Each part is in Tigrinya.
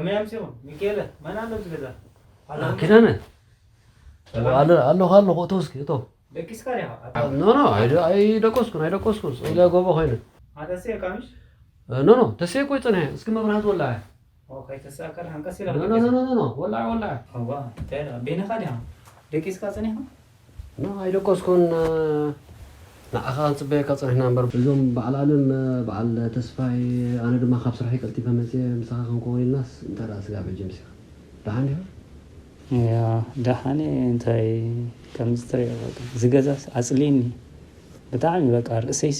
መን ኣምጺኹም? ሚካኤለ፣ መን ኣሎ ኣብዚ ገዛ? ኣሎ። ኪዳነ። ኣሎ፣ ኣሎ፣ ኣሎ፣ እቶ እስኪ፣ እቶ። ደቂስካ ዲኻ? ኖ፣ ኖ፣ ኣይደ-፣ ኣይደቆስኩን፣ ኣይደቆስኩን። ጽገ ጎቦ ኮይኑ። ኣተስየ ካምሽ? ኖ፣ ኖ፣ ተስየ እኮ ይጽንሐ። እስኪ መብራህት ወላዐ። ኦ፣ ከይተሳእከር ሃንቀስ ኢላ ኖ፣ ኖ፣ ኖ፣ ደቂሳ። ኖ፣ ኖ፣ ኖ፣ ወላዐ፣ ወላዐ። እዋ፣ እንታይ ኢላ? ቤንኻ ዲኻ? ደቂስካ ጸኒሕካ? ኖ፣ ኣይደቆስኩን። ንዓኻ ክንጽበየካ ጸኒሕና እምበር። እዞም በዓል ኣለም፣ በዓል ተስፋይ፣ ኣነ ድማ ካብ ስራሐይ ቀልጢፈ መጽየ ምሳኻ ክንከውን ኢልናስ፣ እንታይ ደኣ ስጋብ ሕጂ ምሲኻ? ደሓን ዲኻ? ያ፣ ደሓን እየ። እንታይ ከምዚ ትሪኦ በቃ። እዚ ገዛስ ኣጽሊእኒ። ብጣዕሚ በቃ ርእሰይሲ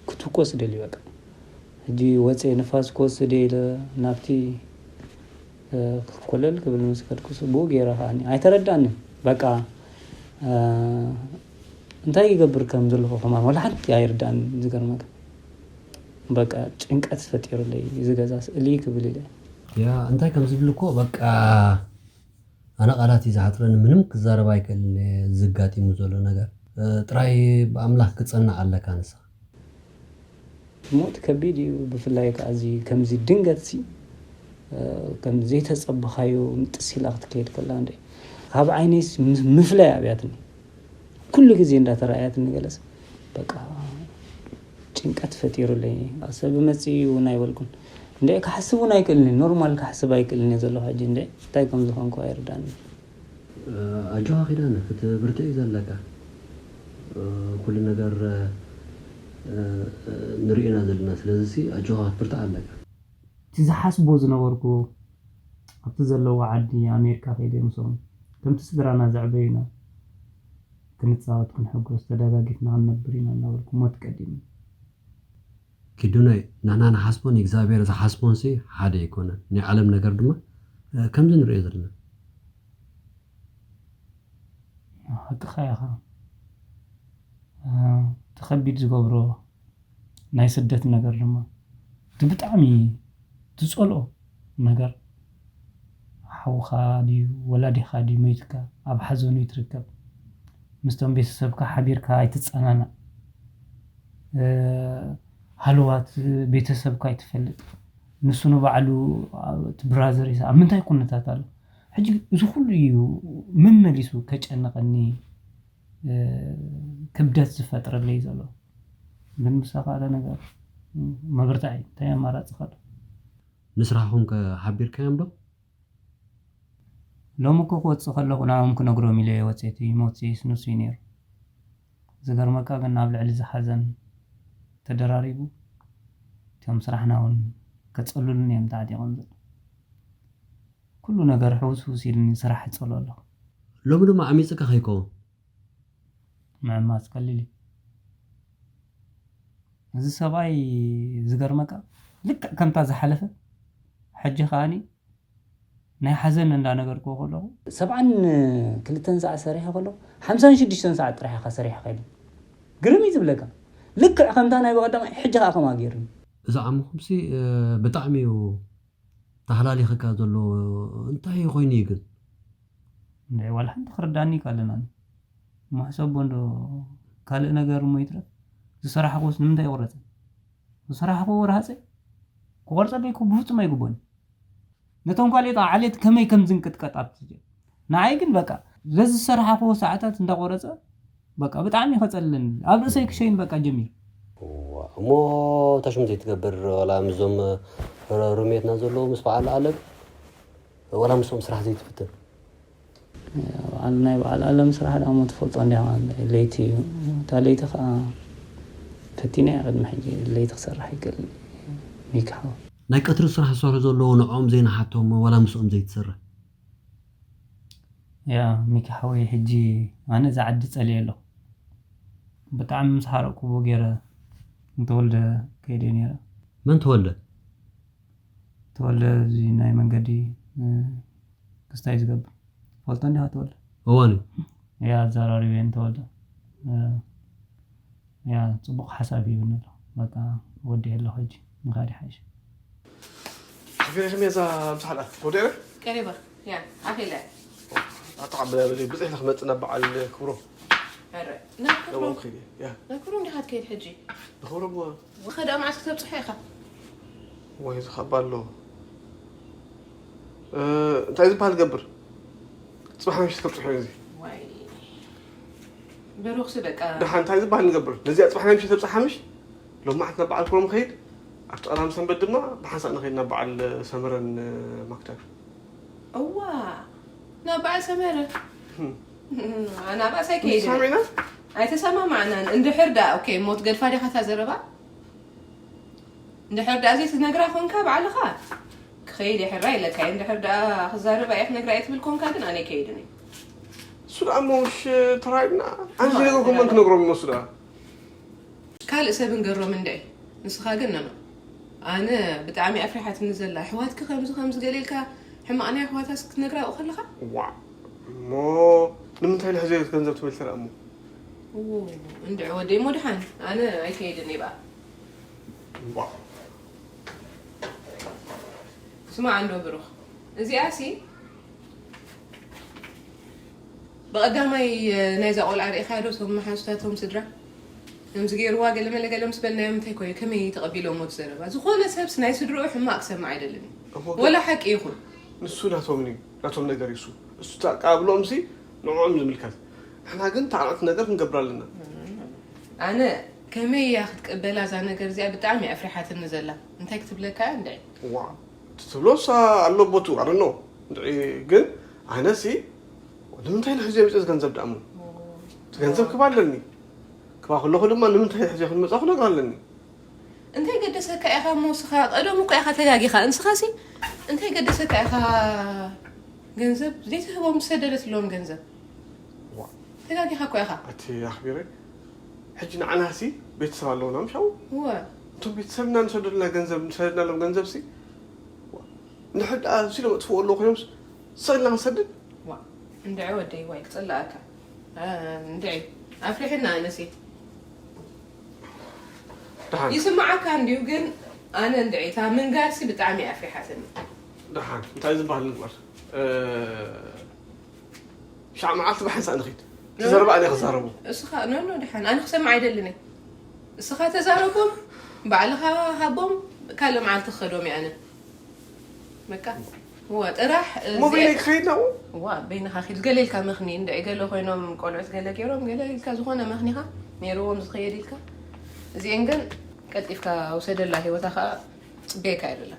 ክትኮስ ደልዩ በቃ። ሕጂ ወፅየ ንፋስ ክወስድ ኢለ ናብቲ፣ እ፣ ኮለል ክብል ምስ ከድኩስ ብኡ ገይረ ከዓኒ ኣይተረዳንን። በቃ፣ እ፣ እንታይ ይገብር ከም ዘለኹ ከማን ወላ ሓንቲ ኣይርዳንን ዝገርመካ። በቃ ጭንቀት ፈጢሩለይ እዚ ገዛ ስእሊ ክብል ኢለ። ያ፣ እንታይ ከም ዝብል እኮ በቃ ኣነ ቃላት እዩ ዝሓፅረኒ፣ ምንም ክዛረብ ኣይክእልን እየ። ዝጋጢሙ ዘሎ ነገር፣ እ፣ ጥራይ ብኣምላኽ ክጸንዕ ኣለካ ንስኻ። ሞት ከቢድ እዩ፣ ብፍላይ ከዓ እዚ ከምዚ ድንገት ሲ፣ እ፣ ከም ዘይተጸበኻዮ ምጥስ ኢላ ክትከይድ ከላ እንደ ካብ ዓይነይስ ም-፣ ምፍላይ ኣብያትኒ። ኩሉ ግዜ እንዳተረኣያትኒ ገለስ በቃ ጭንቀት ፈጢሩለይ። ሰብ መፅእ እውን ኣይበልኩን። እንደ ክሓስብ እውን ኣይክእልን፣ ኖርማል ክሓስብ ኣይክእልን እየ ዘለኹ ሕጂ። እንደ እንታይ ከም ዝኾንኩ ኣይርዳእኒ። ኣጆኻ ኪዳነ፣ ክትብርትዕ እዩ ዘለካ። ኩሉ ነገር ንሪኦ ኢና ዘለና። ስለዚ ሲ ኣጆኻ ክትብርትዕ ኣለካ። እቲ ዝሓስቦ ዝነበርኩ ኣብቲ ዘለዎ ዓዲ ኣሜሪካ ከይደ ምስኦም ከምቲ ስድራና ዘዕበዩና ክንፃወት ክንሕጎስ ተደጋጊፍና ክንነብር ኢና እናበልኩ ሞት ቀዲሙ። ኪዱነይ፣ ንሕና ንሓስቦን እግዚኣብሔር ዝሓስቦን ሲ ሓደ ኣይኮነን። ናይ ዓለም ነገር ድማ ከምዚ ንሪኦ ዘለና። ሓቅኻ ኢኻ። እቲ ከቢድ ዝገብሮ ናይ ስደት ነገር ድማ እቲ ብጣዕሚ ትጸልኦ ነገር ሓውኻ ድዩ ወላዲኻ ድዩ መይትካ ኣብ ሓዘኑ ይትርከብ ምስቶም ቤተሰብካ ሓቢርካ ኣይትጸናናዕ ሃልዋት ቤተሰብካ ኣይትፈልጥ ንሱ ንባዕሉ እቲ ብራዘር ይስ ኣብ ምንታይ ኩነታት ኣሎ ሕጂ እዚ ኩሉ እዩ መመሊሱ ከጨንቐኒ ክብደት ዝፈጥረለይ ዘሎ ግን ምሳኻ ኣለ ነገር መብርታዕ እዩ እንታይ ኣማራፂ ኸሎ ንስራሕኹም ከ ሓቢርካዮም ዶ ሎሚ እኮ ክወፅእ ከለኹ ንዕኦም ክነግሮም ኢለ እየ ወፅኤ እቲ ሞት ዘይስንሱ እዩ ነይሩ ዝገርመካ ግን ኣብ ልዕሊ ዝሓዘን ተደራሪቡ እቶም ስራሕና እውን ከፀሉሉን እዮም ተዓጢቖም ዘሎ ኩሉ ነገር ሕውስውስ ኢሉኒ ስራሕ ይፀሎ ኣለኹ ሎሚ ድማ ዓሚፅካ ከይከውን ምዕማፅ ቀሊል እዩ እዚ ሰብኣይ ዝገርመካ ልክዕ ከምታ ዝሓለፈ ሕጂ ከዓኒ ናይ ሓዘን እንዳነገርክዎ ከለኹ ሰብዓን ክልተን ሰዓት ሰሪሐ ከለኹ ሓምሳን ሽዱሽተን ሰዓት ጥራሕ ኢኻ ሰሪሐ ከይዱ ግርም እዩ ዝብለካ ልክዕ ከምታ ናይ በቐዳማይ ሕጂ ከዓ ከምኣ ገይሩኒ እዚ ዓምኹምሲ ብጣዕሚ እዩ ተሃላሊኽካ ዘሎ እንታይ ኮይኑ እዩ ግን እንደ ዋላ ሓንቲ ክርዳኒ ይካለናኒ እሞ ሕሰቦ እንዶ ካልእ ነገር እሞ ይትረፍ ዝሰራሕኩስ ንምንታይ ይቆረፀ ዝሰራሕኩ ረሃፀ ክቆርፀለይ እኮ ብፍፁም ኣይግቦን ነቶም ካልኦት ዓሌት ከመይ ከም ዝንቅጥቀጥ ኣብቲ ንዓይ ግን በቃ በዚ ዝሰራሕኩዎ ሰዓታት እንዳቆረፀ በቃ ብጣዕሚ ከፀልለኒ ኣብ ርእሰይ ክሸይን በቃ ጀሚሩ እሞ ታሽም ዘይትገብር ዋላ ምስዞም ሩሜትና ዘለዉ ምስ በዓል ኣለም ዋላ ምስኦም ስራሕ ዘይትፍትን በዓል ናይ በዓል ኣለም ስራሕ ዳሞ ትፈልጦ እንዲኻ ለይቲ እዩ እታ ለይቲ ከዓ ፈቲነ እያ ቅድሚ ሕጂ ለይቲ ክሰርሕ ይክእል ሚክሓው ናይ ቀትሪ ስራሕ ዝሰርሑ ዘለዉ ንዕኦም ዘይንሓቶም ዋላ ምስኦም ዘይትሰርሕ ያ ሚኪ ሓወይ ሕጂ ኣነ እዛ ዓዲ ጸልየ ኣለኹ ብጣዕሚ ምስ ሓረቅኩዎ ገይረ ንተወልደ ከይደ ነይረ መን ተወልደ ተወልደ እዚ ናይ መንገዲ ክስታይ ዝገብር ፈልጦ እንዲኻ ተወልደ እዋን እዩ ያ ኣዘራሪበ ንተወልደ ያ ፅቡቕ ሓሳብ ሂብኒ ኣሎ በቃ ወዲአ ኣለኹ ሕጂ ምኻድ ይሓይሽ ሓፊረሽም እዛ ምሳሓላ ወዲአ ቀሪባ ያ ኣኺለ ኣታ ዓምላ በሊ ብፅሕ ንክመፅእ ናብ በዓል ክብሮ ኧረ ናብ ክብሮ ክብሮ ያ ናብ ክብሮ እንዲኻ ትከይድ ሕጂ ንክብሮ ሞ ወኸ ደኣ መዓስ ክተብፅሖ ኢኻ ወይ ዝኸባ ኣሎ እንታይ ዝበሃል ገብር? ጽባሕ ምሽት ከብጽሖ እዩ እዚ። ብሩኽሲ በቃ ደሓን እንታይ ዝበሃል ንገብር? ነዚኣ ጽባሕ ናይ ምሽት ተብጽሓ ምሽ? ሎማዓት ናብ በዓል ክሮም ከይድ፣ ኣብቲ ቀዳም ሰንበት ድማ ብሓንሳእ ንኸይድ ናብ በዓል ሰመረን ማክዳን። እዋ ናብ በዓል ሰመረ ናባእስ ኣይከይድን ሰሚዕና ኣይተሰማማዕናን። እንድሕር ደኣ ኦኬ ሞት ገድፋ ዲኻ እታ ዘረባ? እንድሕር ደኣ ዘይትነግራ ኮንካ ባዕልኻ ክኸይድ የሕራ ኢለካ እየ። እንድሕር ደኣ ክዛረባ እየ ክነግራ እየ ትብል ኮንካ ግን ኣነ ኣይከይድን እየ። እሱ ደኣ እሞ ምሽ ተራይድና ኣንዚ ነገር ኮመን ክነግሮም ይመስሉ ደኣ ካልእ ሰብ እንገሮም እንደ ንስኻ ግን ነኖ ኣነ ብጣዕሚ ኣፍሪሓትኒ ዘላ ኣሕዋትኪ ከምዚ ከምዚ ገለ ኢልካ ሕማቕ ናይ ኣሕዋታስ ክትነግራ ኣብኡ ከለኻ ዋ እሞ ንምንታይ ኢለ ሕዚ ገንዘብ ትበልተ ደኣ እሞ እንድዒ ወደይ እሞ ድሓን ኣነ ኣይከይድን እየ በኣ ዋ ስማዕ እንዶ ብሩኽ እዚኣ ሲ ብቐዳማይ ናይዛ ቆልዓ ርኢኻዮ ዶ እቶም መሓዙታቶም ስድራ ከምዚ ገይርዋ ገለመለ ገለ ምስ በልናዮም እንታይ ኮዩ ከመይ ተቐቢሎሞ እቲ ዘረባ ዝኾነ ሰብስ ናይ ስድርኡ ሕማቕ ክሰምዕ ኣይደልን እዩ እሞ ግን ወላ ሓቂ ይኹን ንሱ ናቶም እዩ ናቶም ነገር እዩ እሱ እሱ ተቃብሎም ሲ ንዕኦም ዝምልከት ንሕና ግን ታዕናዕቲ ነገር ክንገብር ኣለና ኣነ ከመይ እያ ክትቀበላ እዛ ነገር እዚኣ ብጣዕሚ ኣፍሪሓትኒ ዘላ እንታይ ክትብለካ እያ እንድዒ ዋ እቲ ትብሎስ ኣሎ ቦቱ ኣረኖ እንድዒ ግን ኣነሲ ንምንታይ ንሕዚ መፅእ ገንዘብ ደኣሙ እቲ ገንዘብ ክባ ኣለኒ ክባ ከለኹ ድማ ንምንታይ ሕዚ ክንመፃ ክነግር ኣለኒ እንታይ ገደሰካ ኢኻ እሞ ንስኻ ቀደሙ እኮ ኢኻ ተጋጊኻ እንስኻሲ እንታይ ገደሰካ ኢኻ ገንዘብ ዘይትህቦም ዝሰደደትሎም ገንዘብ ዋ ተጋጊኻ እኮ ኢኻ እቲ ኣኽቢረ ሕጂ ንዓናሲ ቤተሰብ ኣለውና ምሻው እወ እቶም ቤተሰብና ንሰደልና ገንዘብ ንሰደድናሎም ገንዘብ ሲ ንድሕር ደኣ ሲሎም ኣጥፍኡ ኣለዉ ኮይኖም ስቕልና ክንሰድድ ዋ እንድዒ ወደይ ዋይ ክፅላኣካ እንድዒ ኣፍሪሕና ኣነሲ ደሓን ይስማዓካ እንድዩ ግን ኣነ እንድዒ እታ ምንጋርሲ ብጣዕሚ ኣፍሪሓትኒ ደሓን እንታይ ዝበሃል ንግበር ሻዕ መዓልቲ ብሓንሳእ ንኺድ ተዘረባ ኣነ ክዛረቡ እስኻ ኖኖ ደሓን ኣነ ክሰምዕ ኣይደልን እየ እስኻ ተዛረቦም ባዕልኻ ሃቦም ካልእ መዓልቲ ክኸዶም እየ ኣነ በቃ እዋ ጥራሕ እሞ በይነይ ክኸይድ ናብኡ እዋ በይንኻ ኪድ ገለ ኢልካ መኽኒ እንድዒ ገለ ኮይኖም ቆልዑት ገለ ገይሮም ገለ ኢልካ ዝኾነ መኽኒኻ ነይርዎም ዝኸየድ ኢልካ እዚአን ግን ቀልጢፍካ ውሰደላ ሂወታ ከዓ ፅበየካ የለላ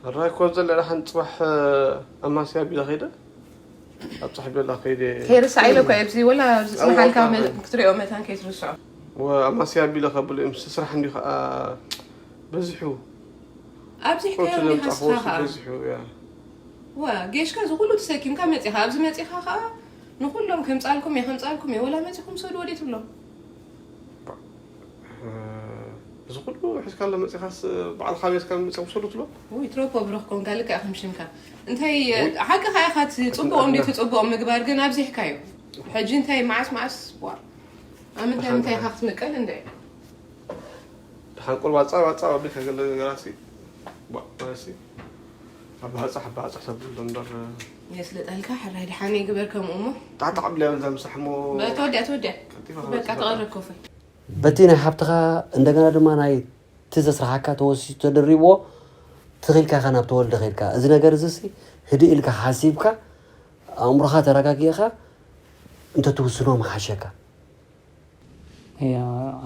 ሕራይ ኮን ዘለ ደሓን ፅባሕ ኣማስያ ቢለ ከይደ ኣብፅሕ ቤላ ከይደ ከይርሳዕ ኢለ እኮ ኣብዚ ወላ ኣብዚ መሓልካ ክትሪኦ መታን ከይትርስዖ ኣማስያ ቢለ ከብሉ እዮም ስራሕ እንዲ ከዓ በዚሑ ኣብዚሕካዮ ቁርሲ እንዲኻ ዘምፃ ስኻ ቁርሲ ከዓ በዚሑ እያ ዋ ጌሽካ እዚ ኩሉ ተሰኪምካ መፂኻ ኣብዚ መፂኻ ከዓ ንኩሎም ከምፃልኩም እየ ከምፃልኩም እየ ወላ መፂኹም ሰዱ ወዴት ብሎም እዚ ኩሉ ሒዝካ ኣሎ መፂኻስ በዓልካ ቤትካ መፂኹም ሰዱ ትብሎ ውይ ትሮፖ ብሩኽ ኮንካ ልክዕ ከም ሽምካ እንታይ ሓቂ ካ ኢኻ ትፅብቆ እንዲ ትፅብቆ ምግባር ግን ኣብዚሕካዮ ሕጂ እንታይ መዓስ መዓስ ዋ ኣብ ምንታይ ምንታይ ኢኻ ክትምቀል እንደ ድሓን ቁርባ ፃባ ፃባ ኣቢልካ ገለ ነገራሲ ባእሲ ኣባህፃሕ ኣባህፃሕ ተብሎ እምበር የስልጠልካ ሕራይ ድሓን ይግበር ከምኡ እሞ ጣዕጣዕ ብላ በዛ ምሳሕ እሞ ተወዲያ ተወዲያ ቀልጢፋ በቃ ከመፅእ ተቐረብ ኮፈ በቲ ናይ ሓብትኻ እንደገና ድማ ናይ እቲ ዘስራሓካ ተወሲሱ ተደሪብዎ ትኽኢልካ ኢኻ ናብ ተወልደ ኸይድካ እዚ ነገር እዚ ሲ ህድእ ኢልካ ሓሲብካ ኣእምሮኻ ተረጋጊእኻ እንተትውስኖ ምሓሸካ እያ፣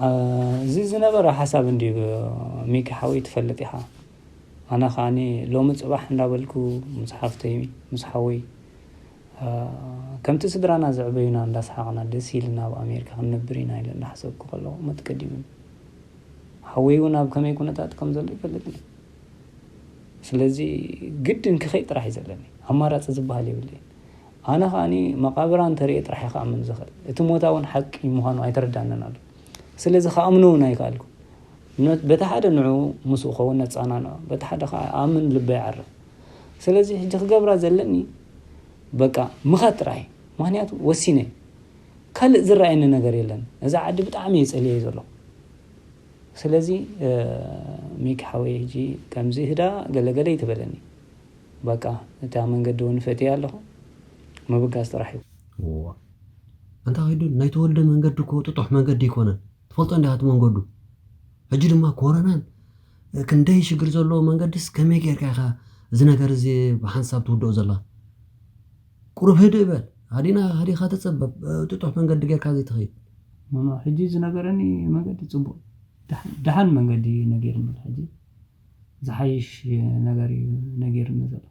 አ፣ እዚ ዝነበረ ሓሳብ እንድዩ ሚኪ ሓወይ ትፈልጥ ኢኻ። ኣነ ከዓኒ ሎሚ ጽባሕ እንዳበልኩ ምስ ሓፍተይ ምስ ሓወይ አ፣ ከምቲ ስድራና ዘዕበዩና እንዳሰሓቕና ደስ ኢልና ኣብ ኣሜሪካ ክንነብር ኢና ኢለ እንዳሓሰብኩ ከለኹ ሞት ቀዲሙኒ። ሓወይ እውን ኣብ ከመይ ኩነታት ከም ዘሎ ይፈልጥ እዩ። ስለዚ ግድን ክኸይድ ጥራሕ እዩ ዘለኒ። ኣማራጺ ዝበሃል የብለይን። ኣነ ከዓኒ መቓብራ እንተርእየ ጥራሕ እየ ክኣምን ዝኽእል። እቲ ሞታ እውን ሓቂ ምዃኑ ኣይተረዳንን ኣሎ። ስለዚ ክኣምኖ እውን ኣይከኣልኩ። ነ- በቲ ሓደ ንዑ ምስኡ ኸውን ነጸናንዖ፣ በቲ ሓደ ከዓ ኣምን ልበይ ዓርፍ። ስለዚ ሕጂ ክገብራ ዘለኒ በቃ ምኻድ ጥራሕ እዩ። ምኽንያቱ ወሲነ እዩ። ካልእ ዝረኣየኒ ነገር የለን። እዛ ዓዲ ብጣዕሚ እየ ጸልየ ዘሎ። ስለዚ ሚኪ ሓወይ ሕጂ ከምዚ ህዳ ገለገለ ይትበለኒ። በቃ እታ መንገዲ እውን ፈትየ ኣለኹ። ምብጋስ ጥራሕ እዩ። እዋ ኣንታ ከይዱ ናይ ተወልደ መንገዲ እኮ ጥጡሕ መንገዲ ኣይኮነን። ትፈልጦ እንዲኻ እቲ መንገዱ። ሕጂ ድማ ኮረናን ክንደይ ሽግር ዘለዎ መንገድስ ከመይ ጌርካ ኢኻ እዚ ነገር እዚ ብሓንሳብ ትውድኦ ዘላ? ቁሩብ ህድእ በል። ሃዲና ሃዲኻ ተጸበብ፣ ጥጡሕ መንገዲ ጌርካ ዘይትኸይድ። ማማ፣ ሕጂ ዝነገረኒ መንገዲ ጽቡቕ፣ ደሓን፣ ደሓን መንገዲ ነጊርኒ። ሕጂ ዝሓይሽ ነገር እዩ ነጊርኒ ዘሎ።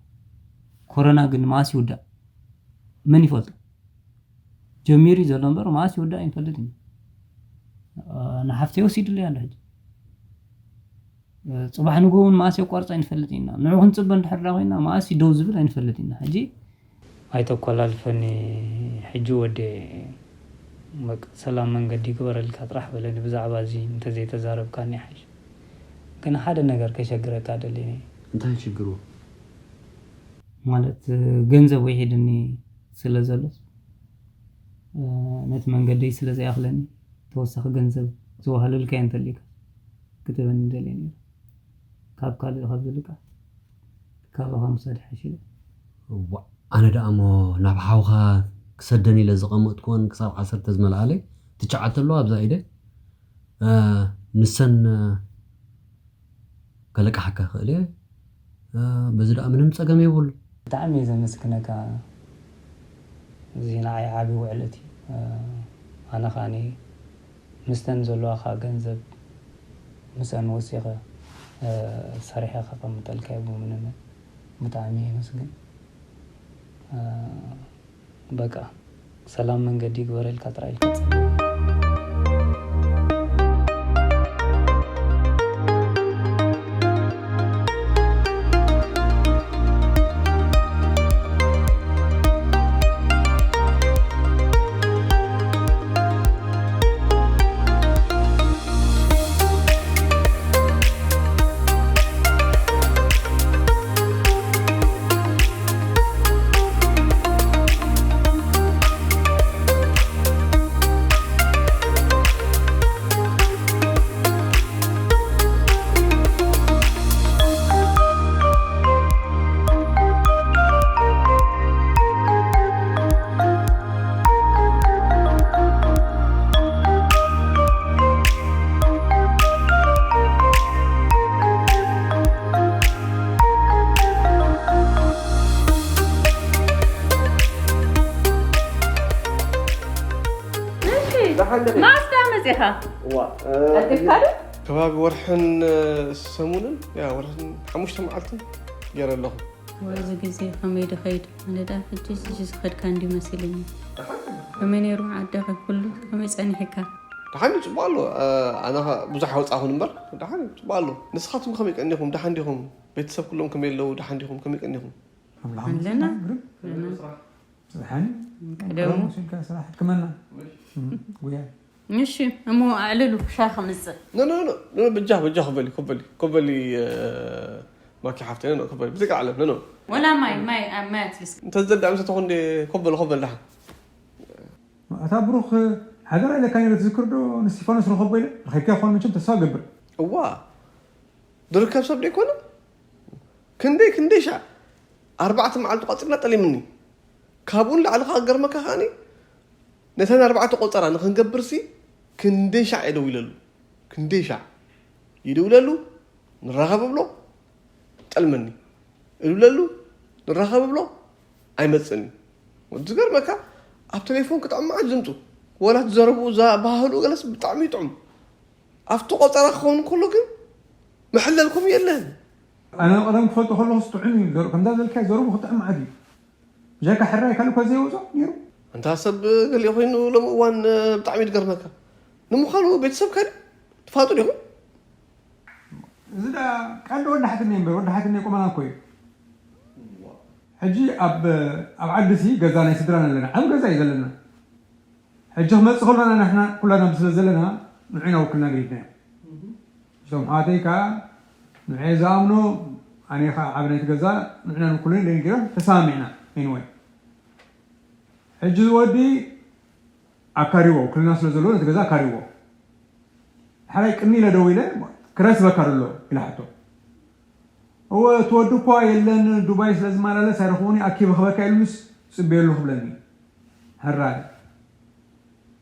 ኮሮና ግን መዓስ ይውዳእ? መን ይፈልጦ? ጀሚሩ እዩ ዘሎ እምበር፣ መዓስ ይውዳእ ኣይንፈልጥን ኢና። ንሓፍተይ ወሲድለይ ኣሎ ሕጂ። ጽባሕ ንግሆ እውን መዓስ የቋርጾ ኣይንፈልጥን ኢና። ንዑ ክንጽበ እንድሕር ደኣ ኮይና፣ መዓስ እዩ ደው ዝብል ኣይንፈልጥን ኢና። ሕጂ ኣይተኮላልፈኒ። ሕጂ ወዲ፣ በቃ፣ ሰላም መንገዲ ይግበረልካ ጥራሕ በለኒ። ብዛዕባ እዚ እንተዘይተዛረብካኒ ይሓይሽ። ግን ሓደ ነገር ከሸግረካ ደልየ። እንታይ ሽግሩ? ማለት፣ ገንዘብ ወሒድኒ ስለ ዘሎስ፣ ነቲ መንገደይ ስለ ዘይኣኽለኒ፣ ተወሳኺ ገንዘብ ዝወሃለልካዮ እንተልዩካ ክትህበኒ ደልየ ነይረ። ካብ ካልእ ካብ ዝልቃ፣ ካባኻ ምውሳድ ይሓይሽ ኢለ። እዋእ፣ ኣነ ደኣ እሞ ናብ ሓውኻ ክሰደን ኢለ ዝቐመጥኩወን ክሳብ ዓሰርተ ዝመልኣለይ ትሽዓተ ኣለዋ ኣብዛ ኢደይ። እ፣ ንሰን፣ እ፣ ከለቃሓካ ይኽእል እየ። እ፣ በዚ ደኣ ምንም ጸገም የብሉ። ብጣዕሚ እየ ዘመስግነካ። እዚ ንዓይ ዓቢ ውዕለት እዩ። እ፣ ኣነ ኸኣኒ ምስተን ዘለዋኻ ገንዘብ ምስአን ወሲኸ፣ እ፣ ሰሪሐ ከቐምጠልካ እየ ብምንነት። ብጣዕሚ እየ የመስግን። እ፣ በቃ፣ ሰላም መንገዲ ይግበረልካ ጥራይ ኢልካ ጸልዮ። እሺ፣ ደሓን ዲኺ? መዓስ ደኣ መጺኻ? እዋ፣ እ፣ ኣልቲፍካ ዶ? ከባቢ ወርሕን፣ እ፣ ሰሙንን፣ ያ፣ ወርሕን ሓሙሽተ መዓልትን ገይረ ኣለኹ። ወይ፣ እዚ ግዜ ከመይ ድኸይድ? ኣነ ደኣ ሕጂ፣ ሕጂ ዝኸድካ እንዲ መሲልኒ። ደሓን። ከመይ ነይሩ ዓድኻ? ኩሉ ከመይ ጸኒሕካ? ደሓን እዩ፣ ጽቡቕ ኣሎ። እ፣ ኣነ ኸ ብዙሕ ኣይወጻኹን እምበር፣ ደሓን እዩ፣ ጽቡቕ ኣሎ። ንስኻትኩም ከመይ ቀኒኹም? ደሓን ዲኹም? ቤተሰብ ኩሎም ከመይ ኣለዉ? ደሓን ዲኹም? ከመይ ቀኒኹም? ኣምላኽ ኣለና። ይመስገን፣ ግርም። ኣለና። ደሓን። ቀደሙ። ቀደሙ ስልካ ስራሕ ሕክመና። እም፣ ጉያ። እሺ፣ እሞ ኣዕልሉ፣ ሻሂ ከምጽእ። ኖ፣ ኖ፣ ኖ፣ ኖ፣ በጃ፣ በጃ፣ ኮበሊ፣ ኮበሊ፣ ኮበሊ፣ እ፣ ማኪ ሓፍተይ፣ ኖ፣ ኖ፣ ኮበሊ፣ ብዘይካ ዓለም፣ ኖ፣ ኖ። ወላ ማይ፣ ማይ፣ አ፣ ማይ ኣትሊስት። እንተ ዝደሊ ኣምሰ ተኾን ዲ፣ ኮበሊ፣ ኮበሊ፣ ደሓን። ኣታ ብሩኽ፣ ሓደራ ኢለካ ነይረ፣ ትዝክር ዶ? ንስቲፋኖስ ረኸቦ ኢለ፣ ረኺብካዮ ክኾን መቸም ተስፋ እገብር። እዋ፣ ዝርከብ ሰብ ዶ ኣይኮነ? ክንደይ፣ ክንደይ ሻዕ ኣርባዕተ መዓልቲ ቋጺርና ጠሊምኒ። ካብኡ ንላዕሊ ከኣ ክገርመካ ከኣኒ፣ ነተን ኣርባዕተ ቆጸራ ንኽንገብርሲ ክንደይ ሻዕ እየ ደዊለሉ። ክንደይ ሻዕ ይድውለሉ፣ ንራኸብ እብሎ፣ ጠልመኒ። እድውለሉ፣ ንራኸብ እብሎ፣ ኣይመጽእን እዩ። ዝገርመካ፣ ኣብ ቴሌፎን ክጥዕም መዓት ዝምጹ። ወላ እቲ ዘረብኡ፣ ኣበሃህልኡ ገለስ ብጣዕሚ ይጥዕም። ኣብቲ ቆጸራ ክኸውን ከሎ ግን መሐለል ከምኡ የለን። ኣነ ቀደም ክፈልጦ ከለኹስ ጥዑም እዩ ዘር-፣ ከምዛ ዝበልካዮ ዘረቡ ክጥዕም መዓት እዩ። ብጀካ ሕራይ ካልእ እኳ ዘይወጾ ነይሩ። ኣንታ ሰብ ገሊኡ ኮይኑ ሎሚ እዋን፣ እ፣ ብጣዕሚ እዩ ዝገርመካ። ንምዃኑ ቤተሰብካ ድዩ? ትፋጡ ዲኹም? እዚ ደኣ ቀንዲ ወዲ ሓትነይ እምበር፣ ወዲ ሓትነይ ቁመና እኮ እዩ። ሕጂ ኣብ፣ ኣብ ዓዲሲ ገዛ ናይ ስድራና ኣለና። ዓቢ ገዛ እዩ ዘለና። ሕጂ ክመጽእ ከሎና ንሕና ኩላና ስለ ዘለና ንዑና ውክልና ገዲፍናዮ። እቶም ኣሕዋተይ ከኣ ንዑ ዝኣምኖ፣ ኣነ ከኣ ዓቢ ናይቲ ገዛ ንዑና ንውክሎ ኢለን ገይረን ተሰማሚዕና። ኤኒወይ፣ ሕጂ እዚ ወዲ ኣካሪዎ፣ ውክልና ስለ ዘለዎ ነቲ ገዛ ኣካሪዎ። ሓራይ ቅኒ ኢለ ደው ኢለ፣ "ክራይ ስበካ ዶ ኣሎ?" ኢለ ሓቶ። "እወ፣ እቲ ወዲ እኳ የለን፣ ዱባይ ስለ ዝመላለስ ኣይረኽቦን እዩ፣ ኣኪበ ክበካ" ኢሉንስ ጽበየሉ ክብለኒ። ሕራይ።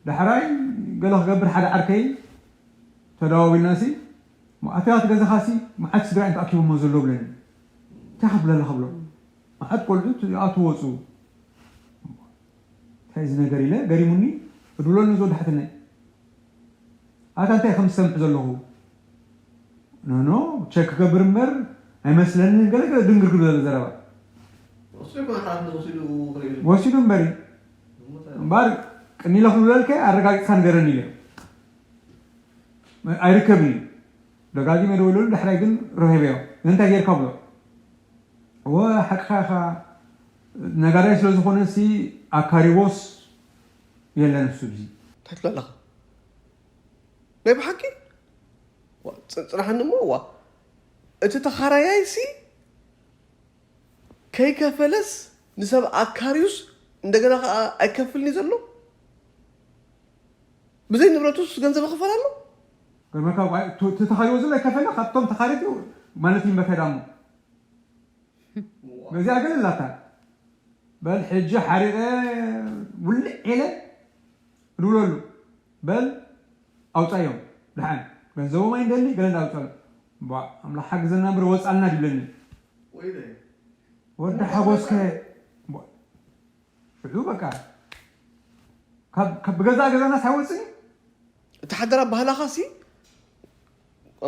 ዳሕራይ ገለ ክገብር ሓደ ዓርከይ ተደዋዊልናሲ፣ ኣተያት ገዛኻሲ መዓት ስድራ እዮም ተኣኪቦሞ ዘሎ ብለኒ። እንታይ ከብለለኻ ብሎ? መዓት ቆልዑት ይኣትዉ ወፁ። እንታይ እዚ ነገር ኢለ ገሪሙኒ። እድብሎ ነዚ ወዲ ሓትነይ፣ ኣታ እንታይ ከም ዝሰምዕ ዘለኹ? ኖኖ፣ ቸክ ክገብር እምበር ኣይመስለንን። ገለ ገለ ድንግርግር ዘሎ ዘረባ። ወስዶ ይኮነ ሓላፍነት ወሲዱ ከይብል ወሲዱ እምበሪ እምበር ቅኒ ኢለ ክብለልከ ኣረጋጊፅካ ንገረኒ ኢለ። ኣይርከብን እዩ። ደጋጊመ ደወለሉ። ዳሕራይ ግን ረኺበዮ። እንታይ ጌርካ ብሎ? እወ ሓቅኻ ኢኻ፣ ነጋዳይ ስለ ዝኾነ ሲ ኣካሪቦስ የለን እሱ እዚ። እንታይ ትብላለኻ? ናይ ብሓቂ ጽናሓኒ እሞ ዋ እቲ ተኻራያይ ሲ ከይከፈለስ ንሰብ ኣካርዩስ እንደገና ከዓ ኣይከፍልኒ ዘሎ ብዘይ ንብረቱስ ገንዘብ ይኽፈል ኣሎ። ገርመካ ተኻሪዎ ዘሎ ይከፈለ ካብቶም ተኻሪቱ ማለት ይንበከዳሞ በዚኣ ገለ ላታ በል ሕጂ ሓሪቐ ውልዕ ኢለ እድውለሉ በል ኣውፃዮም ድሓን ገንዘቦም ኣይንደሊ ገለ እንዳውፃሉ ቧ ኣምላኽ ሓግዘና እምበር ወፃልና ድብለኒ ወዲ ሓጎስከ ሽዑ በቃ ካብ ብገዛእ ገዛና ሳይወፅኒ እቲ ሓደራ ባህላኻ ሲ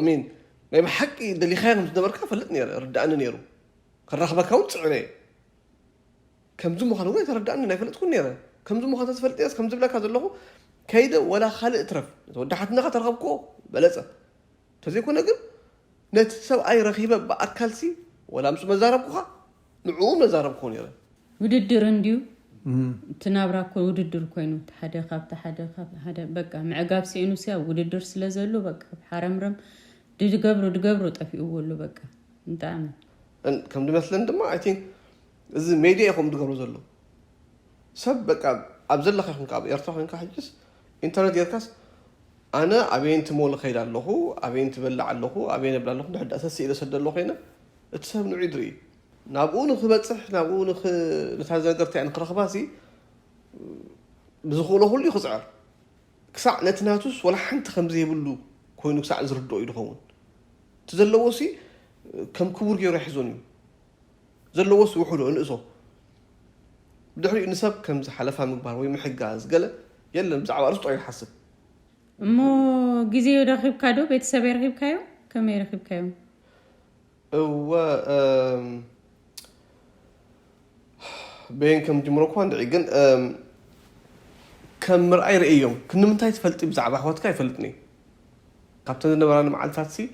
ሚን ናይ ብሓቂ ደሊኻዮ ከም ዝነበርካ ፈልጥ ነረ ርዳእኒ ነይሩ ከራኽበካ እውን ፅዕረ ከምዚ ምዃኑ እውን ኣይተረዳእኒ ናይ ፈለጥኩን ነረ ከምዚ ምዃኑ ተዝፈልጥ የስ ከም ዝብለካ ዘለኹ ከይደ ወላ ካልእ እትረፍ ነቲ ወዲ ሓትነኻ ተረኸብክዎ በለፀ ተዘይኮነ ግን ነቲ ሰብኣይ ረኺበ ብኣካልሲ ወላ ምስ መዛረብኩኻ ንዕኡ መዛረብክዎ ነረ ውድድር እንድዩ እቲ ናብራ እኮ ውድድር ኮይኑ እቲ ሓደ ካብቲ ሓደ ካብ ሓደ በቃ ምዕጋብ ስኢኑ ሲያ ውድድር ስለ ዘሎ በቃ ሓረምረም ድገብሮ ድገብሮ ጠፊእዎ ኣሎ በቃ ብጣዕሚ ከም ዝመስለኒ ድማ ኣይ ቲንክ እዚ ሜድያ ኢኹም ዝገብሮ ዘሎ ሰብ በቃ ኣብ ዘለካ ይኹንካ ኣብ ኤርትራ ኮይንካ ሕጅስ ኢንተርነት ጌርካስ ኣነ ኣበይንቲ ሞል ኸይድ ኣለኹ ኣበይንቲ በላዕ ኣለኹ ኣበይ ነብል ኣለኹ ድሕዳ ሰስእ ኢለ ሰደ ኣለኹ ኮይነ እቲ ሰብ ንዑ ድርኢ ናብኡ ንክበፅሕ ናብኡ ነታ ዘገርታ ንክረኽባሲ ብዝኽእሎ ኩሉ ክፅዕር ክሳዕ ነቲ ናቱስ ወላ ሓንቲ ከም ዘይብሉ ኮይኑ ክሳዕ ዝርድኦ እዩ ዝኸውን እቲ ዘለዎ ሲ ከም ክቡር ገይሩ ይሕዞን እዩ ዘለዎስ ውሕዶ እንእሶ ብድሕሪኡ ንሰብ ከም ዝሓለፋ ምግባር ወይ ምሕጋዝ ገለ የለን ብዛዕባ ርስጦ ይሓስብ እሞ ግዜ ረኺብካ ዶ ቤተሰብ ረኺብካዮ ከመይ ረኺብካዮም እወ በየን ከም ጅምሮ እኳ እንድዒ ግን ከም ምርኣይ ርእዮም ክንምንታይ ትፈልጢ ብዛዕባ ኣሕዋትካ ኣይፈልጥኒ ካብተን ዝነበራኒ መዓልታት ሲ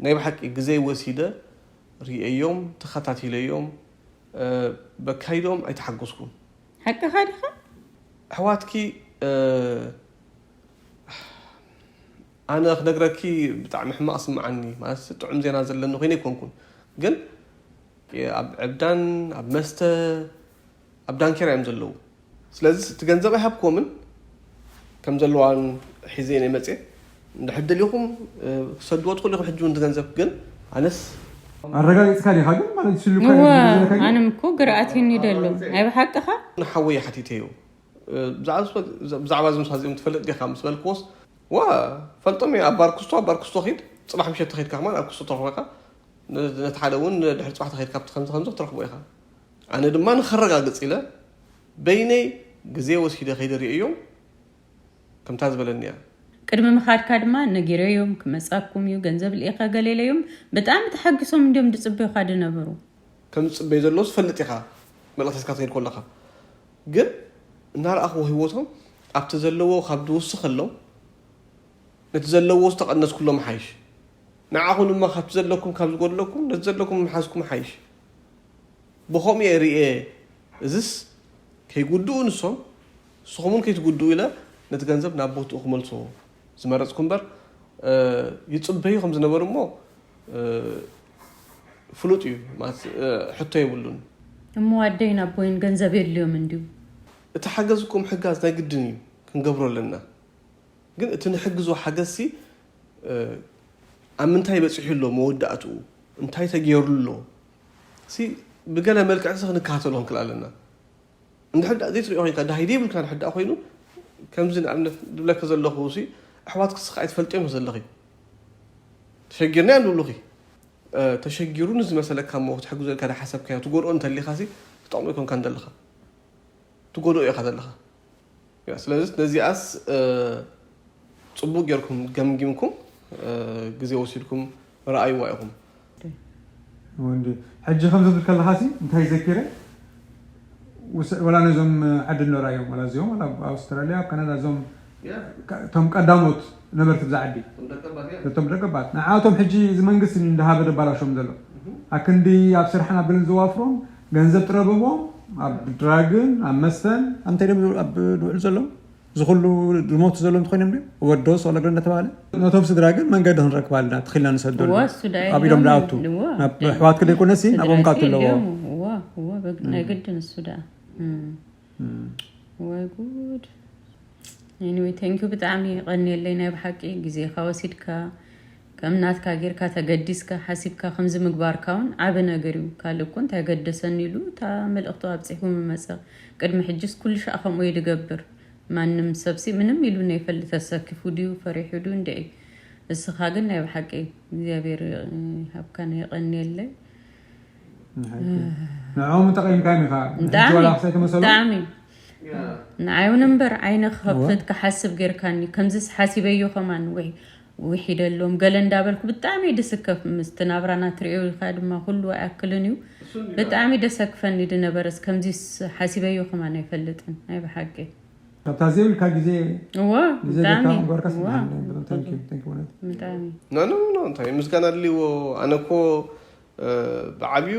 ናይ ብሓቂ ግዜ ወሲደ ርእየዮም ተኸታቲለዮም በካይዶም ኣይተሓገዝኩን ሓቅኻ ዲኻ ኣሕዋትኪ ኣነ ክነግረኪ ብጣዕሚ ሕማቕ ስምዓኒ ማለት ጥዑም ዜና ዘለኒ ኮይነ ኣይኮንኩን ግን ኣብ ዕብዳን ኣብ መስተ ኣብ ዳንኬራ እዮም ዘለዉ ስለዚ እቲ ገንዘብ ኣይሃብክዎምን ከም ዘለዋን ሒዘ ናይ መፅየ እንድሕር ደሊኹም ክሰድዎ ትኽእሉ ኢኹም ሕጂ እውን ገንዘብ ግን ኣነስ ኣረጋጊፅካ ዲኻ ግን ማለት ስሉ ኣነም እኮ ግርኣት ይኒ ደሎ ናይ ብሓቅኻ ንሓወይ ሓቲተዮ ብዛዕባ እዚ ምሳ እዚኦም ትፈልጥ ዲኻ ምስ በልክዎስ ዋ ፈልጦም እየ ኣብ ባርክስቶ ኣብ ባርክስቶ ኺድ ፅባሕ ምሸት ተኺድካ ከማን ኣብ ክስቶ ተረኽበካ ነቲ ሓደ እውን ድሕሪ ፅባሕ ተኺድካ ኣብቲ ከምዚ ከምዚ ክትረኽቦ ኢኻ ኣነ ድማ ንኸረጋግፅ ኢለ በይነይ ግዜ ወሲደ ከይደ ርእዮም ከምታ ዝበለኒ እያ ቅድሚ ምኻድካ ድማ ነጊረዮም ክመፃኩም እዩ ገንዘብ ልኢኻ ገሌለዮም ብጣዕሚ ተሓጊሶም እንዲዮም ድፅበዩኻ ድነበሩ ከም ዝፅበዩ ዘለዉ ዝፈልጥ ኢኻ መልእኽቲ ሒዝካ ትኸይድ ከለኻ ግን እናረኣኽዎ ህይወቶም ኣብቲ ዘለዎ ካብ ዝውስኸሎም ነቲ ዘለዎ ዝተቐነስኩሎም ሓይሽ ንዓኹም ድማ ካብቲ ዘለኩም ካብ ዝጎድለኩም ነቲ ዘለኩም ምሓዝኩም ሓይሽ ብኸምኡ እየ ርእየ እዝስ ከይጉድኡ ንሶም ንስኹም እውን ከይትጉድኡ ኢለ ነቲ ገንዘብ ናብ ቦትኡ ክመልሶ ዝመረፅኩ እምበር ይፅበዩ ከም ዝነበሩ እሞ ፍሉጥ እዩ ሕቶ የብሉን እሞ ኣደይን ኣቦይን ገንዘብ የድልዮም እንድዩ እቲ ሓገዝ እኮ ምሕጋዝ ናይ ግድን እዩ ክንገብሮ ኣለና ግን እቲ ንሕግዞ ሓገዝሲ ኣብ ምንታይ በፂሑ ኣሎ መወዳእትኡ እንታይ ተገይሩ ኣሎ ብገለ መልክዕ ሲ ክንከታተሎ ክንክእል ኣለና እንድሕር ደኣ ዘይትሪኦ ኮይንካ ዳሂ ዘይብልካ እንድሕር ደኣ ኮይኑ ከምዚ ንኣብነት ዝብለኪ ዘለኹ ሲ ኣሕዋትኪ ስኻ ኣይትፈልጥዮም ዘለኺ ተሸጊርና ንብሉኺ ተሸጊሩ ንዝመሰለካ እሞ ክትሕግዞ ኢልካ ዝሓሰብካዮ ትጎድኦ እንተሊኻሲ ትጠቕሞ ኣይኮንካን ዘለኻ፣ ትጎድኦ ኢኻ ዘለኻ። ስለዚ ነዚኣስ ጽቡቅ ጌርኩም ገምጊምኩም ግዜ ወሲድኩም ረኣይዋ ኢኹም። ወንዲ ሕጂ ከምዚ ትብል ከለኻሲ እንታይ ዘኪረ፣ ወላ ነዞም ዓዲ እንዶ ራእዮም፣ ወላ እዚኦም፣ ወላ ኣብ ኣውስትራልያ፣ ኣብ ካናዳ፣ እዞም እቶም ቀዳሞት ነበርቲ ብዛ ዓዲ፣ እቶም ደቀባት፣ ንዓቶም ሕጂ እዚ መንግስቲ እንዳሃበ ደባላሾም ዘሎ። ኣክንዲ ኣብ ስራሕን ኣብ ብልን ዘዋፍሮም ገንዘብ ጥረብዎም ኣብ ድራግን ኣብ መስተን። ኣንተ ደም ኣብ ንውዕል ዘለዉ ዝኹሉ ዝሞቱ ዘለዉ እንተኾይኖም ድዮም ወዶስ ዋላ ገለ እንዳተባሃለ ነቶም ስድራ ግን መንገዲ ክንረክብ ኣለና ትኽኢልና ንሰደሉ እዋ፣ እሱ ዳኣ ኣብ ኢዶም ኢሎም፣ ዝኣቱ እዋ፣ ናብ ደ-፣ ኣሕዋትክ ዘይኮነሲ ስድራ ናብኦም ሲ ካቱ ኣለዎ። ኢሎም፣ እዋ፣ እዋ፣ በግ-፣ ናይ ግድን እሱ ደኣ። እም። እም። ወይ ጉድ። Anyway, thank you፣ ብጣዕሚ የቐንየለይ ናይ ብሓቂ ግዜኻ ወሲድካ ከም ናትካ ጌርካ ተገዲስካ ሓሲብካ ከምዚ ምግባርካ እውን ዓቢ ነገር እዩ። ካልእ እኮ እንታይ ገደሰኒ ኢሉ እታ መልእኽቱ ኣብጺሑ ምመጸ። ቅድሚ ሕጅስ ኩሉ ሻዕ ከምኡ እዩ ድገብር። ማንም ሰብሲ ምንም ኢሉ ነይፈልጥ ተሰኪፉ ድዩ ፈሪሑ ድዩ እንድዒ። እስኻ ግን ናይ ብሓቂ እግዚኣብሔር ይሃብካን የቐንየለይ። ንዕኦም ተቐይምካዮም ኢኻ። ብጣዕሚ፣ ሕጂ ዋላ ክሳይ ተመሰሉ? ብጣዕሚ። ንዓይ እውን እምበር ዓይነ ክኸፍት ክሓስብ ጌርካኒ። ከምዚስ ሓሲበዮ ከማን ውሒ-፣ ውሒደሎም ገለ እንዳበልኩ ብጣዕሚ ድስከፍ። ምስቲ ናብራና ትሪኦ ኢኻ ድማ ኩሉ ኣይኣክልን እዩ። ብጣዕሚ ደሰክፈኒ ድነበረስ ከምዚስ ሓሲበዮ ከማን ኣይፈልጥን ናይ ብሓቂ። ካብታ ዘይብልካ ግዜ እዋ፣ ግዜ ብጣዕሚ። ጌርካ ምንባርካስ እዋ። ብጣዕሚ፣ ብጣዕሚ፣ thank you፣ thank you፣ እውነት። ብጣዕሚ። ኖ፣ ኖ፣ ኖ፣ እንታይ ምስጋና ኣድልይዎ? ኣነ እኮ፣ እ፣ ብዓብዩ፣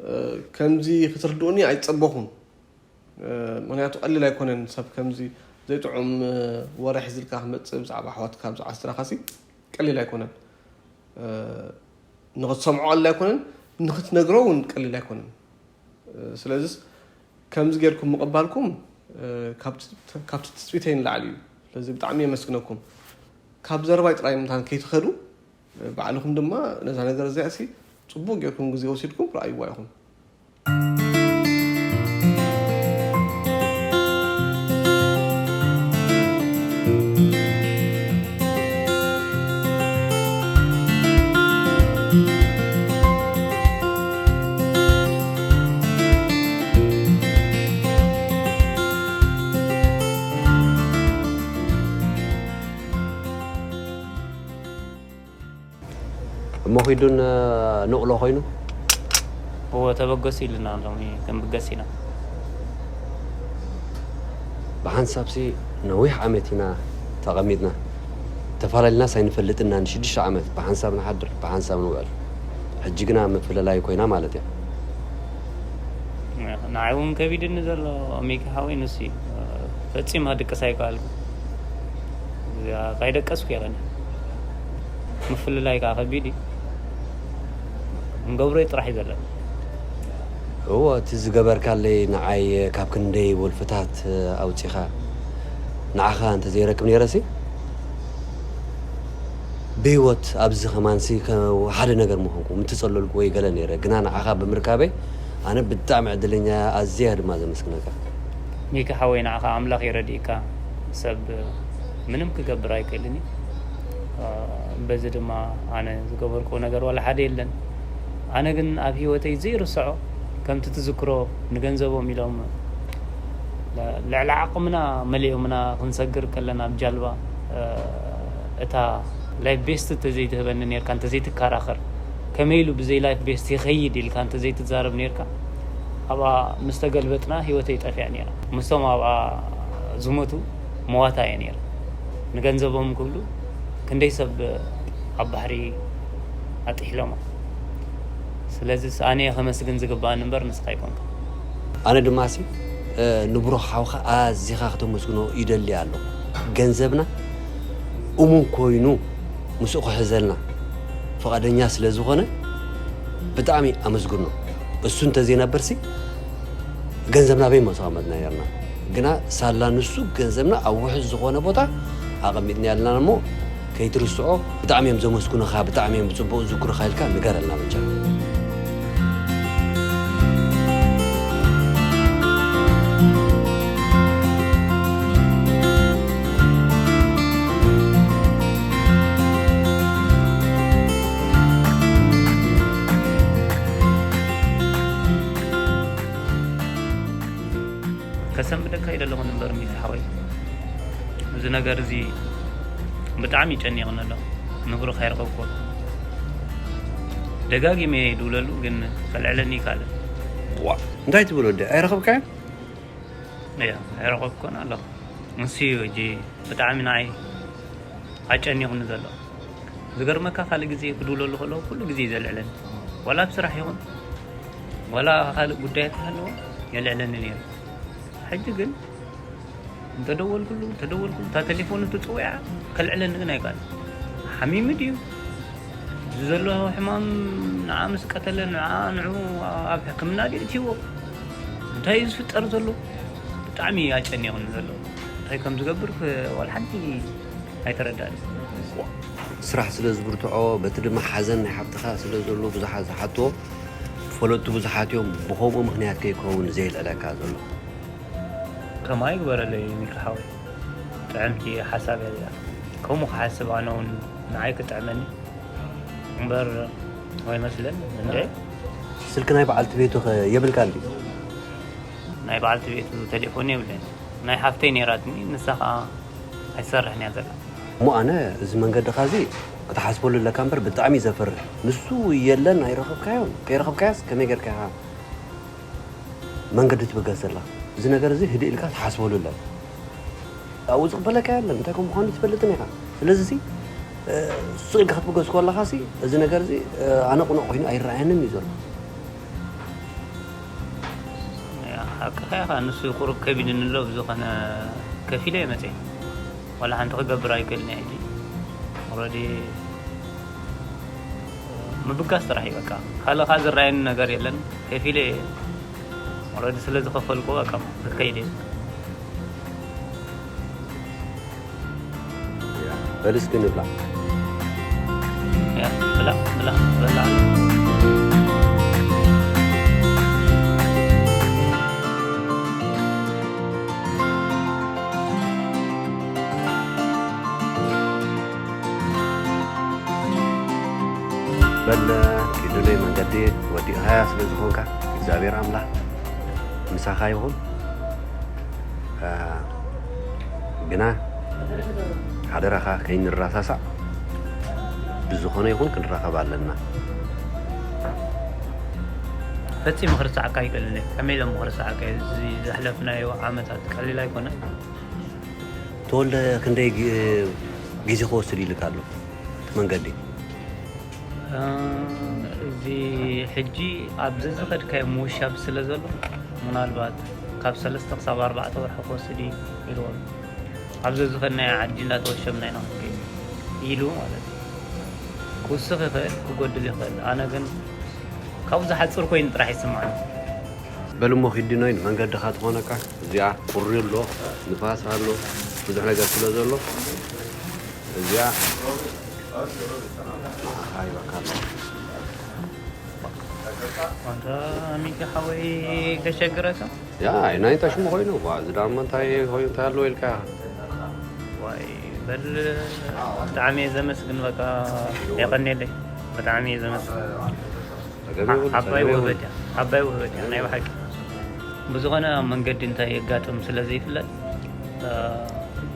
እ፣ ከምዚ ክትርድኡኒ ኣይጸበኹን። እ፣ ምኽንያቱ ቀሊል ኣይኮነን ሰብ ከምዚ ዘይጥዑም፣ እ፣ ወረ ሒዝልካ ክመጽእ ብዛዕባ ኣሕዋትካ፣ ብዛዕባ ስድራኻሲ ቀሊል ኣይኮነን። እ፣ ንኽትሰምዖ ቀሊል ኣይኮነን፣ ንኽትነግሮ እውን ቀሊል ኣይኮነን። እ፣ ስለዚስ ከምዚ ጌርኩም ምቕባልኩም፣ እ፣ ካብቲ፣ ካብቲ ትጽቢተይ ንላዕሊ እዩ። ስለዚ ብጣዕሚ የመስግነኩም። ካብ ዘረባይ ጥራይ ምእንታን ከይትኸዱ፣ እ፣ ባዕልኹም ድማ ነዛ ነገር እዚኣሲ ጽቡቕ ጌርኩም ግዜ ወሲድኩም ረኣይዋ ኢኹም። እሞ ኺዱን ንቕሎ ኮይኑ? እወ፣ ተበገሱ ኢሉና፣ ሎሚ ክንብገስ ኢና። ብሓንሳብሲ ነዊሕ ዓመት ኢና ተቐሚጥና። ተፈላለናስ ኣይንፈልጥን ኢና፣ ንሽዱሽተ ዓመት ብሓንሳብ ንሓድር፣ ብሓንሳብ ንውዕል። ሕጂ ግና ምፍልላይ ኮይና ማለት እያ። ንዓይ እውን ከቢድኒ ዘሎ ሚኪ ሓወይ ንሱ እዩ። ፈጺሙ ክድቅስ ኣይከኣልኩን። እዚኣ ከይደቀስኩ እየ ቀንየ። ምፍልላይ ከዓ ከቢድ እዩ። ክንገብሮ ጥራሕ እዩ ዘለና። እወ፣ እቲ ዝገበርካለይ ንዓይ ካብ ክንደይ ወልፍታት ኣውጺኻ ንዓኻ እንተዘይረክብ ነይረሲ፣ ብህይወት ኣብዚ ከማንሲ ከ-፣ ሓደ ነገር ምኾንኩ፣ ምተጸለልኩ ወይ ገለ ነይረ። ግና ንዓኻ ብምርካበይ ኣነ ብጣዕሚ ዕድለኛ እየ፣ ኣዝየ ድማ ዘመስግነካ። ሚኪ ሓወይ፣ ንዓኻ ኣምላኽ የረድእካ። ሰብ ምንም ክገብር ኣይክእልን እዩ። አ፣ በዚ ድማ ኣነ ዝገበርኩዎ ነገር ዋላ ሓደ የለን። ኣነ ግን ኣብ ህይወተይ ዘይርስዖ፣ ከምቲ ትዝክሮ፣ ንገንዘቦም ኢሎም ለ-፣ ልዕሊ ዓቕምና መሊኦምና ክንሰግር ከለና ኣብ ጃልባ፣ እ፣ እታ ላይፍ ቬስት እንተዘይትህበኒ ነርካ፣ እንተዘይትከራኸር፣ ከመይ ኢሉ ብዘይ ላይፍ ቬስት ይኸይድ ኢልካ እንተዘይትዛረብ ነርካ፣ ኣብኣ ምስ ተገልበጥና ህይወተይ ጠፊኣ ነይራ። ምስቶም ኣብኣ ዝሞቱ መዋታ እየ ነይረ። ንገንዘቦም ክብሉ ክንደይ ሰብ ኣብ ባሕሪ ኣጥሒሎሞ። ስለዚስ ኣነ እየ ከመስግን ዝግባኣኒ እምበር ንስኻ ኣይኮንካ። ኣነ ድማሲ፣ እ፣ ንብሩኽ ሓውኻ ኣዚኻ ክተመስግኖ ይደሊ ኣለኹ። ገንዘብና እሙን ኮይኑ ምስኡ ክሕዘልና ፍቓደኛ ስለ ዝኾነ ብጣዕሚ ኣመስግኖ። እሱ እንተዘይነበርሲ ገንዘብና በይ መተቐመጥና ነርና። ግና ሳላ ንሱ ገንዘብና ኣብ ውሑስ ዝኾነ ቦታ ኣቐሚጥና ኣለና እሞ ከይትርስዖ። ብጣዕሚ እዮም ዘመስግኑኻ፣ ብጣዕሚ እዮም ብጽቡቕ ዝዝክሩኻ ኢልካ ንገረልና በጃ። ከሰንብደካ ይደለኹ እምበር፣ ሚኪ ሓወይ፣ እዚ ነገር እዚ ብጣዕሚ ጨኒቕኒ ኣሎ። ንብሩኽ ኣይረኸብኩዎን። ደጋጊመ ይድውለሉ፣ ግን ከልዕለኒ ይካለ። ዋ እንታይ ትብል ወዲ ኣይረኸብካዮ? እያ፣ ኣይረኸብኩን ኣለኹ። ንሱ እዩ ሕጂ ብጣዕሚ ንዓይ ኣጨኒቑኒ ዘሎ። ዝገርመካ፣ ካልእ ግዜ ክድውለሉ ከለኹ ኩሉ ግዜ እዩ ዘልዕለኒ። ዋላ ኣብ ስራሕ ይኹን ዋላ ካልእ ጉዳያት ይሃለዎ፣ የልዕለኒ ነይሩ። ሕጂ ግን እንተደወልኩሉ እንተደወልኩሉ፣ እታ ቴሌፎኑ ትፅውያ፣ ከልዕለኒ ግን ኣይቃል። ሓሚሙ ድዩ? እዚ ዘሎ ሕማም ንዓ ምስ ቀተለ ንዓ ንዑ ኣብ ሕክምና ድዩ እትይዎ? እንታይ እዩ ዝፍጠር ዘሎ? ብጣዕሚ ኣጨኒቑኒ ዘሎ። እንታይ ከም ዝገብር ዋላ ሓንቲ ኣይተረዳእኒ። ስራሕ ስለ ዝብርትዖ፣ በቲ ድማ ሓዘን ናይ ሓብትኻ ስለ ዘሎ ብዙሓት ዝሓትዎ፣ ፈለጥቱ ብዙሓት እዮም። ብኸምኡ ምኽንያት ከይከውን ዘየልዕለካ ዘሎ። ከማይ ግበረለይ ሚኪ ሓወይ። ጥዕምቲ ሓሳብ እያ እዚኣ። ከምኡ ክሓስብ ኣነ እውን ንዓይ ክጥዕመኒ እምበር ኣይመስለን እንደ። ስልኪ ናይ በዓልቲ ቤቱ ኸ የብልካ እንዲ? ናይ በዓልቲ ቤቱ ቴሌፎን የብለይን። ናይ ሓፍተይ ነይራትኒ፣ ንሳ ኸዓ ኣይሰርሕን እያ ዘላ። እሞ ኣነ እዚ መንገድኻ እዚ ክትሓስበሉ ኣለካ እምበር ብጣዕሚ እዩ ዘፍርህ። ንሱ የለን ኣይረኸብካዮን። ከይረኸብካያስ ከመይ ጌርካ ኢኻ መንገዲ ትብገስ ዘላ? እዚ ነገር እዚ ህድእ ኢልካ ትሓስበሉ ኣለካ። ኣብኡ ዝቕበለካ የለን። እንታይ ከም ምዃኑ ትፈልጥን ኢኻ። ስለዚ እዚ ስቕ ኢልካ ክትብገስ ከለኻ ሲ እዚ ነገር እዚ ኣነ ቁኑዕ ኮይኑ ኣይረኣየንን እዩ ዘሎ። ሓቅኻ ኢኻ። ንሱ ቁሩብ ከቢድኒ ኣሎ። ብዝኾነ ከፊለ እየ መፅየ። ዋላ ሓንቲ ክገብር ኣይክእልን እየ ሕጂ። ኦልሬዲ ምብጋስ ጥራሕ እዩ በቃ። ካልእ ኸዓ ዝረኣየኒ ነገር የለን። ከፊለ እየ። ኦልሬዲ ስለ ዝኸፈልኩ በቃ ክከይድ እየ። በል እስኪ ንብላ። ያ፣ ብላ፣ ብላ፣ ብላ። በል ኪዱለይ መንገዲ ወዲእኻያ ስለ ዝኾንካ እግዚኣብሔር ኣምላኽ ምሳኻ ይኹን። ግና ሓደራኻ ከይንረሳሳዕ ብዝኾነ ይኹን ክንራኸብ ኣለና። ፈጺሙ ክርስዓካ ኣይክእልን እየ። ከመይ ኢሎም ክርስዓካ? እዚ ዘሕለፍናዮ ዓመታት ቀሊል ኣይኮነን። ተወልደ ክንደይ ግዜ ክወስድ ኢልካ ኣሎ እቲ መንገዲ? እዚ ሕጂ ኣብ ዘዝኸድካዮ ምውሻብ ስለ ዘሎ ምናልባት ካብ ሰለስተ ክሳብ ኣርባዕተ ወርሒ ክወስድ እዩ ኢልዎም። ኣብ ዘዝኸድናዮ ዓዲ እንዳተወሸብና ኢና ክንከይድ ኢሉ ማለት እዩ። ክውስኽ ይኽእል፣ ክጎድል ይኽእል። ኣነ ግን ካብኡ ዝሓፅር ኮይኑ ጥራሕ ይስማዕኒ። በል እሞ ኪዲ ኖይን መንገድኻ ትኾነካ። እዚኣ ቁሪ ኣሎ፣ ንፋስ ኣሎ፣ ብዙሕ ነገር ስለ ዘሎ እዚኣ ንዓኻ ይበካ ኣሎ። ኣንታ ሚኪ ሓወይ ከሸግረካ። ያ ናይ እንታይ ሽሙ ኮይኑ እኳ እዚ ዳማ እንታይ ኮይኑ እንታይ ኣለዎ ኢልካ። ዋይ በል ብጣዕሚ እየ ዘመስግን። በቃ የቐኔለይ። ብጣዕሚ እየ ዘመስግን። ጸገም የብሉ፣ ዓባይ ጸገም የብሉ። ውህበት እያ። ዓባይ ውህበት እያ ናይ ብሓቂ። ብዝኾነ ኣብ መንገዲ እንታይ የጋጥም ስለ ዘይፍለጥ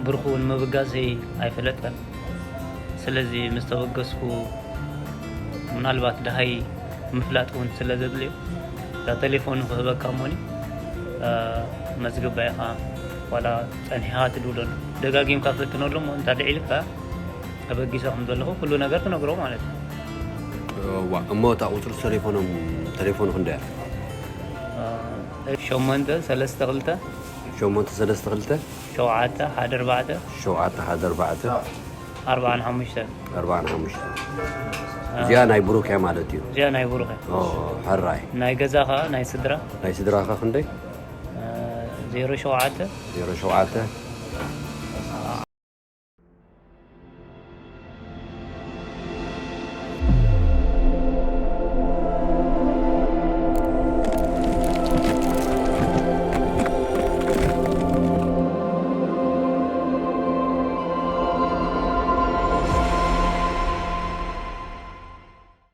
ብሩኽ እውን ምብጋሰይ ኣይፈለጠን። ስለዚ ምስ ተበገስኩ ምናልባት ደሃይ ምፍላጥ እውን ስለ ዘድልዮ እዛ ቴሌፎን ክህበካ እሞኒ መዝግባ ኢኻ ዋላ ጸኒሕኻ ትድውለሉ። ደጋጊምካ ፈትነሉ እሞ እንተ ልዒልካ ተበጊሰ ከም ዘለኹ ኩሉ ነገር ትነግሮ ማለት እዩ። እዋ እሞ እታ ቁፅሪ ቴሌፎኖም ቴሌፎን ክንደያ? ሸሞንተ ሰለስተ ክልተ ሸሞንተ ሰለስተ ክልተ ሸውዓተ ሓደ ኣርባዕተ ሸውዓተ ሓደ ኣርባዕተ ኣርባዓን ሓሙሽተን ኣርባዓን ሓሙሽተ እዚኣ ናይ ብሩክ እያ ማለት እዩ። እዚኣ ናይ ብሩክ እያ። ኦ፣ ሕራይ ናይ ገዛ ኸዓ ናይ ስድራ ናይ ስድራኻ ክንደይ? ዜሮ ሸውዓተ ዜሮ ሸውዓተ